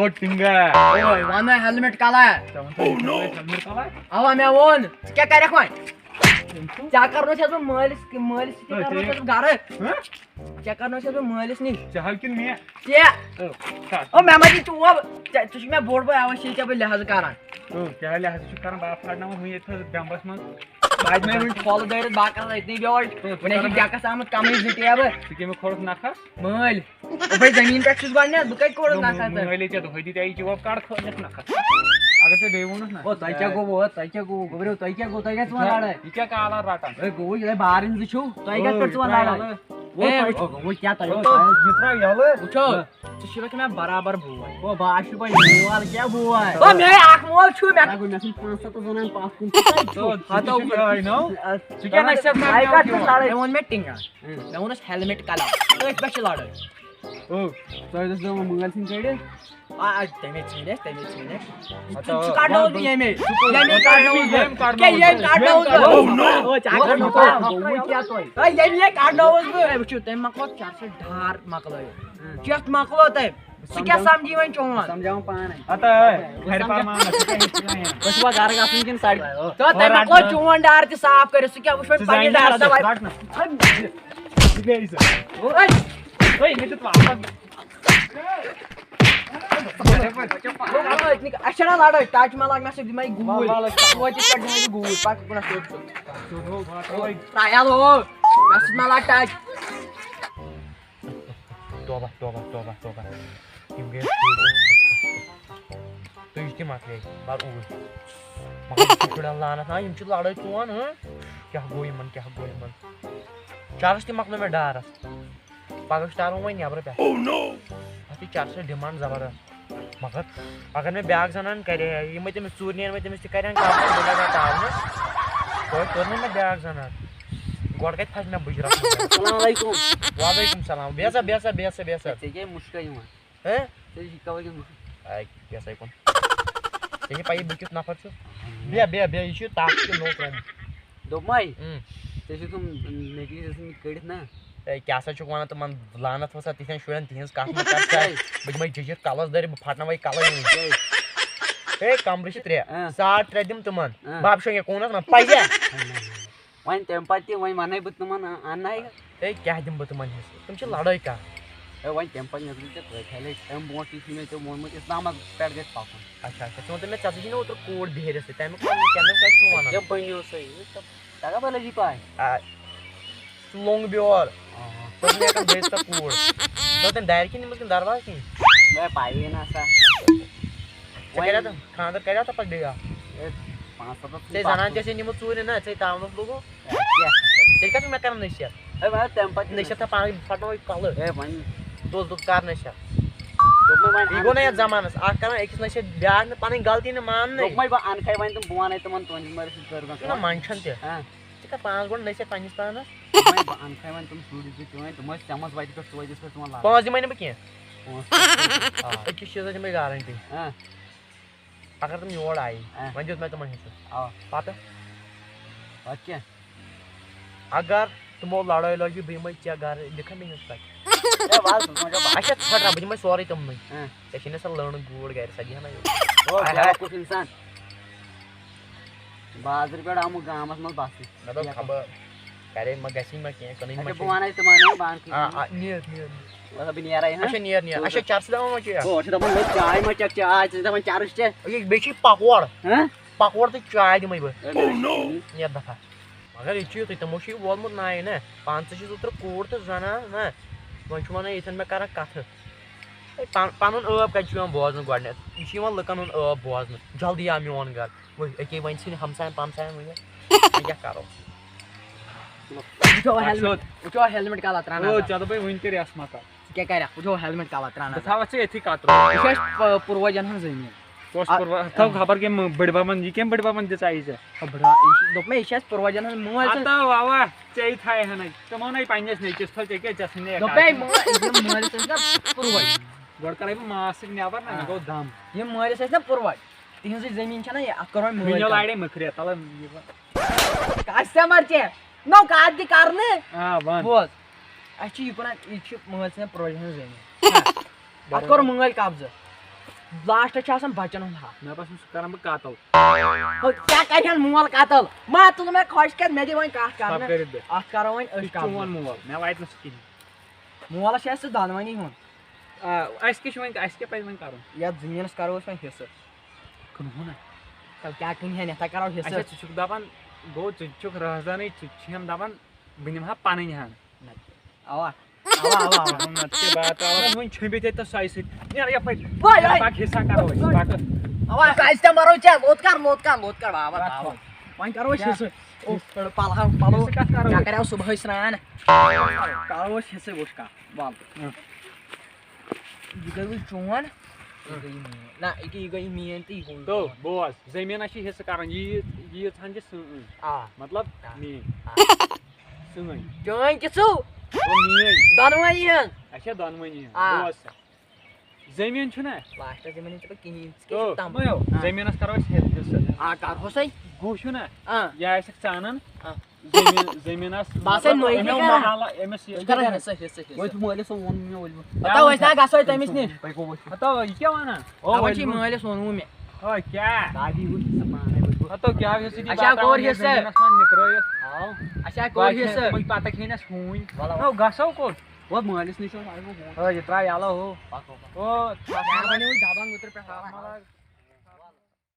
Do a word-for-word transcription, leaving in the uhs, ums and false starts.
ٹِنگا۔ اوے، وَن مےٚ helmet colour. ژےٚ ووٚن تھوٚو یہِ ہیلمٹ کَلر؟ اَوا، مےٚ ووٚن۔ ژٕ کیٛاہ کَرَکھ وۄنۍ؟ تٔمۍ چھُ۔ ژےٚ کَرنو چھَس بہٕ مٲلِس، مٲلِس سۭتۍ ہے، کَرنو ژےٚ چھَس بہٕ گَرٕ۔ ہہ؟ ژےٚ کَرنو چھَس بہٕ مٲلِس نِش۔ ژےٚ ہا کِنہٕ مےٚ؟ ژےٚ۔ او، کَر؟ او، مےٚ ما دِی چوب؟ ژےٚ، ژٕ چھُکھ مےٚ بوٚڑ بوے، اَوَے چھے ژےٚ بہٕ لحاظہٕ کَران۔ او، کیٛاہ لحاظہٕ چھُکھ کَران؟ بہٕ ہا پھاٹناوَتھ وٕنۍ ییٚتہِ تھَس بٮ۪مبَس منٛز۔ بہٕ ہَتہِ مےٚ وٕنۍ کھۄل دٲرِتھ، بہٕ ہا کَرٕ أتنٕے بیوٚٹھ۔ او، ژٕ وٕنۍ آسہِ کَرَن ڈٮ۪کَس آمُت کَمٕے زٕ ٹیبہٕ۔ ژٕ کٔمۍ کھوٚلُکھ نَکھَس؟ مٲلۍ۔ او بھائی، زٔمیٖن پٮ۪ٹھ چھُس گۄڈٕنٮ۪تھ، بہٕ کَتہِ کوٚرُس نہٕ نَکھٕ ژےٚ؟ مٲلۍ ژےٚ دۄہَے دِتۍ، یہِ جواب کَڑ کھٲلِتھ نَکھٕ۔ اگر ژےٚ بیٚیہِ ووٚنُس نہ۔ او، تۄہہِ کیٛاہ گوٚو؟ او، تۄہہِ کیٛاہ گوٚو؟ گوٚبریو، تۄہہِ کیٛاہ گوٚو؟ تۄہہِ کَتہِ چھُو وۄنۍ لڑٲے؟ یہِ کیٛاہ کالَر رَٹان؟ ہے، گوٚو یِہوٚے بارٕنۍ زٕ چھِو، تۄہہِ کَتہِ پٮ۪ٹھ چھُو وۄنۍ لڑٲے؟ او، ہے، تۄہہِ وٕچھ۔ او، وۄنۍ کیٛاہ تۄہہِ او، وٕچھ؟ تۄہہِ یہِ ترٛاو یَلہٕ۔ وٕچھو، ژٕ چھُکھ مےٚ برابر بوے۔ او، بہٕ ہا چھُس وۄنۍ مول، کیٛاہ بوے؟ او، مےٚ اَکھ مول چھُ مےٚ۔ مےٚ گوٚو، مےٚ چھُنہٕ پانٛژھ ہَتھ تہٕ زَنان پَتھ کُن تہٕ تۄہہِ چھُو۔ او، ژٕ تہِ چھُکھ یِہوٚے نو۔ ژٕ کیٛاہ نصیحت کرنہِ تۄہہِ کَتھ چھُو آمُت یور؟ لڑٲے؟ مےٚ ووٚن مےٚ ٹِنٛگا۔ مےٚ ووٚنُس ہیلمٹ کلر، أتھۍ پٮ۪ٹھ چھِ لڑٲے۔ او، تۄہہِ اوس دَپان مٲلۍ سٕنٛدۍ کٔڑِتھ؟ آ، آ، تَمے ژھٕنۍ اَسہِ، تَمے ژھٕنۍ اَسہِ۔ ہتا، ژٕ کَڑنووُس بہٕ ییٚمے، ییٚمے کَڑنووُس بہٕ۔ ییٚمہِ کَڑنووُس بہٕ۔ Oh, no! او، ژےٚ کَڑنووُس بہٕ۔ او، ییٚمے کَڑنووُس بہٕ۔ ہے، وٕچھِو، تٔمۍ مۄکلو چرسَس ڈار مۄکلٲیِتھ۔ چٮ۪تھ مۄکلو تٔمۍ۔ سُہ کیٛاہ سمجھاوُن؟ سمجھی وۄنۍ چون؟ سمجھاوُن پانَے۔ ہتا، ہے، بہٕ کھرِ سمجھا-، پَرمان، ژٕ کیٛاہ ہیٚچھِ وۄنۍ؟ بہٕ چھُس وۄنۍ گَرٕ گژھُن کِنہٕ سڑکہِ؟ تہٕ تۄہہِ مۄکلو چون ڈار تہِ صاف کٔرِتھ، سُہ کیٛاہ وٕچھ وۄنۍ ژٕ پننہِ زانہِ ڈارٕ؟ نا، دَپان، رَٹ نہ۔ ژٕ بیٚہہ یہِ ژٕ۔ اوے۔ ہے، مےٚ دیُت واپس۔ اَسہِ چھَنہ لڑٲے، ٹچ مہ لاگ مےٚ سۭتۍ، دِمَے گوٗلۍ۔ وَلہٕ، وَلہٕ۔ توتہِ پٮ۪ٹھ دِمَے بہٕ گوٗلۍ، پَتہٕ کُنَس سۭتۍ چھُ۔ ژٕ ہو، وَلہٕ۔ ترٛایَل ہو، مےٚ سۭتۍ مہ لاگ ٹچ۔ توبہ، توبہ، توبہ، توبہ۔ یِم گٔے تُج تہِ مۄکلے، بَر اوٗرۍ۔ مگر یِم چھِ شُرٮ۪ن لعنت، ہاں، یِم چھِ لڑٲے چون، ہاں؟ کیٛاہ گوٚو یِمن، کیٛاہ گوٚو یِمن؟ چرس تہِ مۄکلو مےٚ ڈارس۔ پگاہ چھُ تارُن وۄنۍ نٮ۪برٕ پٮ۪ٹھ۔ Oh no! اَتھ چھِ چرسَس ڈِمانڈ زبردست۔ مگر اگر مےٚ بیٛاکھ زنان کرِ ہے، یِمے تٔمِس ژوٗرِ نیرن وٲلۍ، تٔمِس تہِ کرن کَتھ، بہٕ لگہٕ ہا تاونَس۔ توتہِ کٔر نہٕ مےٚ بیٛاکھ زنان۔ گۄڈٕ کَتہِ پھسہِ مےٚ بُجرَس منٛز؟ السلام علیکم۔ وعلیکم السلام۔ بیٚہہ سا، بیٚہہ سا، بیٚہہ سا، بیٚہہ سا۔ ژےٚ کیٛازِ مُشکا یِوان؟ ہے؟ ژےٚ چھِ کَوَر کِنہٕ مُشکا؟ اے، بیٚہہ سا یِکُن۔ ژےٚ چھےٚ پَیی بہٕ کیُتھ نفر چھُس؟ بیٚہہ، بیٚہہ، بیٚہہ، یہِ چھُ تَتھ تہِ نوٚو ترٛوومُت۔ دوٚپمَے، اۭں۔ ژےٚ چھُکھ تِم نٔکلِس ٲسمٕتۍ کٔڑِتھ نا؟ اے، کیٛاہ سا چھُکھ وَنان تِمَن لعنت وَسا تِتھٮ۪ن شُرٮ۪ن، تِہِنٛز کَتھ مہٕ کَر ژٕ۔ ہے۔ بہٕ دِمَے جِجِر کَلَس دٲرِتھ، بہٕ پھَٹناوَے کَلَے وٕنۍ۔ ہے۔ ہے، کَمرٕ چھِ ترٛےٚ، اۭں۔ ساڑ ترٛےٚ دِم تِمَن۔ اۭں۔ بَب شۄنٛگہِ کوٗنَس منٛز، پَزِ۔ اۭں۔ وۄنۍ تَمہِ پَتہٕ تہِ، وۄنۍ وَنَے بہٕ تِمَن، اَ-، اَننَے۔ ہے، کیٛاہ دِمہٕ بہٕ تِمَن حِصہٕ؟ تِم چھِ لڑٲے کَران۔ ہے، وۄنۍ تَمہِ پَتہٕ مےٚ دوٚپ ژےٚ تۄہہِ کھالے، اَمہِ برونٛٹھ تہِ چھُ مےٚ ژےٚ ووٚنمُت، اِسلامَس پٮ۪ٹھ گژھِ پَکُن۔ اچھا، اچھا، ژٕ وَن تہٕ مےٚ، ژےٚ ژٕ چھُے نہٕ اوترٕ کوٗر بِہِرِس سۭتۍ، تَمیُک وَن، تَمیُک کَتہِ چھُ وَنان؟ کیٛاہ بٔنِو سا یہِ؟ تَگا بَلٲجی پَے؟ آ، سُہ لوٚنٛگ بیور۔ آ۔ سُہ اوس نہٕ ہٮ۪کان بیٚیہِ سۄ کوٗر۔ سۄ ٲس تٔمۍ دارِ کِنۍ نِمٕژ کِنہٕ دروازٕ کِنۍ؟ مےٚ پَیی نہ سا۔ ژےٚ کَریٛا تہٕ خانٛدر کَریٛا تہٕ پَتہٕ بیٚیہِ اَکھ؟ ہے، پانٛژھ سَتَتھ ژےٚ زَنان تہِ ٲسے نِمٕژ ژوٗرِ نا، ژےٚ تاونَس لوٚگُو۔ ہے، کیٛاہ؟ تیٚلہِ کَتہِ چھُکھ مےٚ کَران نصیحت؟ ہے، مگر تَمہِ پَتہٕ تہِ نصیحت تھا پانَے پھٹناوَے کَلہٕ۔ ہے، وۄنۍ دوٚس دوٚپ کَر نصیحت۔ دوٚپمَے وۄنۍ یہِ گوٚو نا یَتھ زمانَس، اَکھ کَران أکِس نصیحت، بیٛاکھ نہٕ پَنٕنۍ غلطی نہٕ ماننٕے۔ دوٚپمَے بہٕ اَنکھَے وۄنۍ تِم، بہٕ وَنَے تِمَن تُہٕنٛدِس مٲلِس سۭتۍ کٔر مےٚ ژٕ چھُکھ نا کَتھ۔ منٛدچھان تہِ۔ ہاں۔ ژٕ کَر پانٛژھ گۄڈٕ نصیحت پنٛنِس پانَس۔ دوٚپمَے بہٕ اَنکھَے وۄنۍ تِم شُرۍ زٕ چٲنۍ، تِم ٲسۍ سٮ۪مَس وَتہِ پٮ۪ٹھ ژٕ وٲتِس پٮ۪ٹھ تِمَن لَڑان۔ پانٛژھ دِمَے نہٕ بہٕ کینٛہہ۔ پانٛژھ۔ آ۔ أکِس چیٖزَس دِمَے گارَنٹی۔ ہاں۔ اگر تِم یور آیہِ، آ۔ وۄنۍ دیُت مےٚ تِمن حصہٕ۔ آ۔ پتہٕ؟ پتہٕ کیٛاہ؟ اگر تِمو لڑٲے لٲجی، بہٕ یِمے ژےٚ گرٕ، لِکھا مےٚ حصہٕ تتہِ؟ ہے، وَلہٕ، ژٕ ما چھَکھ اچھا، ژھۄٹھ رَب، بہٕ دِمے سورُے تِمنٕے۔ آ۔ ژےٚ چھے نہ سۄ لٔنڑ گوٗر گرِ، سۄ دِیہِ ہا نہ یورٕ۔ او، آے ہاے۔ بیوقوٗف انسان۔ بازرٕ پٮ۪ٹھ آمُت گامس منٛز بسنہِ۔ مےٚ دوٚپ، خبر کرے ما گژھی ما کینٛہہ، کٕنٕنۍ ما اچھا، بہٕ چھِ۔ وَنَے تِمن، ہے، بہٕ اَنہٕ آ، آ، نیر، نیر، نیر۔ مطلب، بہٕ نیرے، ہاں؟ اچھا، نیر، نیر۔ اچھا، چرسہٕ دَپان ما چیٚیا؟ او، اچھا، دَپان، ہے، چاے ما چٮ۪کھ ژےٚ؟ آ، ژٕ چھِ دَپان، چرٕس چےٚ۔ یہِ، بیٚیہِ چھِ یہِ پکوڑ۔ ہاں؟ پکوڑ تہٕ چاے دِمَے بہٕ۔ ہے، نہ، نہ۔ نیر دفعہ۔ مگر ییٚتہِ چھُ یُتھُے، تِمو چھُ یہِ وولمُت نایہِ نا۔ پانہٕ تہِ چھُس اوترٕ کوٗر تہٕ زنان نا۔ وۄنۍ چھُ وَنان، ییٚتٮ۪ن مےٚ کران کَتھٕ۔ ہے، پن-، پَنُن ٲب کَتہِ چھُ یِوان بوزنہٕ گۄڈٕنٮ۪تھ؟ یہِ چھُ یِوان لُکَن ہُنٛد ٲب بوزنہٕ۔ جلدی آو میون گرٕ۔ وۄنۍ أکے وۄنۍ ژھٕنہِ ہمساین پمساین ؤنِتھ۔ وۄنۍ کیٛاہ کرو؟ وٕچھو اَتھ ہیلمٹ، چھُ وٕچھو ہیلمٹ کَلَر ترٛاونہٕ او، حظ۔ ژےٚ دوٚپُے وٕنۍ تہِ رٮ۪س مہ کَر۔ ژٕ کیٛاہ کَرَکھ؟ وٕچھو ہیلمٹ کَلَر ترٛاونہٕ ژٕ حظ۔ تھاو اَتھ ژٕ أتھی کَترٕ۔ یہِ چھُ اَسہِ پ-، پُروجن ہُنٛد زٔمیٖن۔ کۄس آ، پُروا-، آ۔ تھاو خبر کٔمۍ بٔڈۍ بَبَن، یہِ کٔمۍ بٔڈۍ بَبَن دِژ اَتہِ ژےٚ؟ آ، بٔڈۍ بَب، یہِ چھِ، دوٚپمَے، یہِ چھِ اَسہِ پُروجن ہُنٛد مٲلۍ تہٕ۔ ہتا واوا، ژےٚ تھایہِ ہَنَے۔ ژٕ وَنَے پنٛنِس نیٚچِوِس، تھاو ژےٚ کیٛاہ، ژےٚ ژھٕننے دوٚپمَے، اَکھ مٲ-، یِم مٲلِس ٲسۍ نہ پُروج۔ گۄڈٕ کَرَے بہٕ ماس سۭتۍ نٮ۪بَر نہ، مےٚ آ۔ گوٚو دَم۔ یِم مٲلِس ٲسۍ نہ پُروج۔ تِہِنٛزٕے زٔمیٖن چھَنہ یہِ، اَتھ کَرو وۄنۍ مٲلۍ وٕنہِ کَم۔ لاڑے مٔکھرِ، تَلہٕ یہِ وۄنۍ۔ کَسٹمر چھِ۔ نو کَتھ دِ کَرنہٕ۔ آ، وَن۔ بوز۔ اَسہِ چھِ یہِ کٕنان، یہِ چھِ مٲلۍ سٕنٛدٮ۪ن پرٛوجَن ہٕنٛز زٔمیٖن۔ اَتھ کوٚر مٲلۍ قبضہٕ۔ لاسٹس چھُ آسان بچن ہُنٛد حق۔ مےٚ باسان سُہ کران بہٕ قتل۔ ہو، کیٛاہ کرِہن مول قتل؟ ما تُل مےٚ خۄش کتھ، مےٚ دِ وۄنۍ کتھ ژھۄپہٕ کرنہٕ۔ کٔرِتھ بیٚہہ۔ اتھ کرو وۄنۍ یہِ أسۍ چھُ چون قبضہٕ۔ مول، مےٚ واتہِ نہٕ سُہ کِہیٖنۍ۔ مولس چھِ اَسہِ سُہ دۄنوٕنی ہُنٛد۔ آ، اَسہِ کیٛاہ چھُ وۄنۍ، اَسہِ کیٛاہ پَزِ وۄنۍ کَرُن؟ یتھ زٔمیٖنس کرو أسۍ وۄنۍ حصہٕ۔ کٕنہون نا۔ تیٚلہِ کیٛاہ کٕنہِ ہن، یتھ ہا کرو حصہٕ۔ اچھا، ژٕ چھُکھ دَپان، گوٚو ژٕ چھُکھ رازدانٕے، ژٕ چھِ یِم دَپان، بہٕ نِمہٕ ہا پَنٕنۍ ہن۔ اوا، اوا، اوا، اوا۔ نتہٕ کیٛاہ بات آو، وۄنۍ چھٔمبِتھ ییٚتہِ تَس سۄے سۭتۍ۔ نیر یَپٲرۍ۔ Y, Y. پَکھ حصہ کَرو أسۍ، پَکھ۔ اوا، کیٛازِ تہِ مَرو ژےٚ؟ لوٚت کر، لوٚت کر، لوٚت کر، بابا، بابا۔ وۄنۍ کرو أسۍ کیٛاہ؟ حصہٕ۔ اوف، پَلہٕ ہاو، پَلو۔ حصہٕ کَتھ کَرو؟ مےٚ کریو صُبحٲے سرٛان۔ کرو أسۍ حصہٕ، وٕچھ کَتھ۔ وَل۔ ہُم۔ یہِ گٔے وۄنۍ چون۔ یہِ گٔے میٛٲنۍ۔ نہ، یہِ گٔے، یہِ گٔے میٛٲنۍ تہٕ یہِ گوٚو تو، چون۔ بوز، زٔمیٖنَس چھِ حصہٕ کَرُن، یہِ، یہِ، ییٖژہَن چھِ سٲنۍ۔ آ۔ مطلب، آ۔ میٛٲنۍ۔ آ۔ سٲنۍ۔ چٲنۍ کِژھ چھُو؟ گوٚو میٛٲنۍ۔ دۄنوَے یِہٕنٛز۔ اچھا، دۄنوٕنی ہٕنٛز۔ آ۔ بوز سا۔ زٔمیٖن چھُنہ؟ لاسٹَس زٔمیٖن چھُ پَتہٕ کِہیٖنۍ۔ ژٕ کیٛاہ تو، چھُکھ تَمام؟ آ۔ زٔمیٖنَس کَرو أسۍ حصہٕ۔ آ، کَرہوسَے۔ گوٚو چھُنہ؟ آ۔ یہِ آسٮ۪کھ ژٕ اَنان۔ آ۔ زٔمیٖن، زٔمیٖنَس بہٕ ہسا مطلب، نوٚے أمِس کَران۔ محلہٕ، أمِس یہِ أسۍ کَرو حصہٕ، حصہٕ، حصہٕ۔ وۄنۍ چھُ مٲلِس ووٚن مےٚ ؤلِو۔ ہَتو أسۍ نہ گژھو تٔمِس نِش۔ تۄہہِ کَوٚو وٕچھُو؟ ہَتو، یہِ کیٛاہ وَنان؟ آ، ہَتو، وۄنۍ چھِ ؤلِو۔ مٲلِس ووٚنمُت مےٚ۔ آ، کیٛاہ؟ دادی وٕچھ ژٕ پانَے ؤلِو۔ ہَتو، کیٛاہ گژھِ اچھا، کوٚر حصہٕ۔ زٔمیٖنَس منٛز نِکرٲیِتھ؟ ہاو۔ اچھا، کوٚر حصہٕ۔ تِمَن پَتہ کھیٚیہِ نَس ہوٗنۍ۔ وَلہٕ، ہَتو، گژھو کوٚت؟ وۄنۍ مٲلِس نِش اوس، آیہِ وۄنۍ ہوٗن۔ آ، یہِ ترٛاو یَلہٕ ہُہ۔ پَکو، پَکو۔ او، یہِ وَنیو وۄنۍ دَبَن گُترِ پٮ۪ٹھ آب مَلَگ۔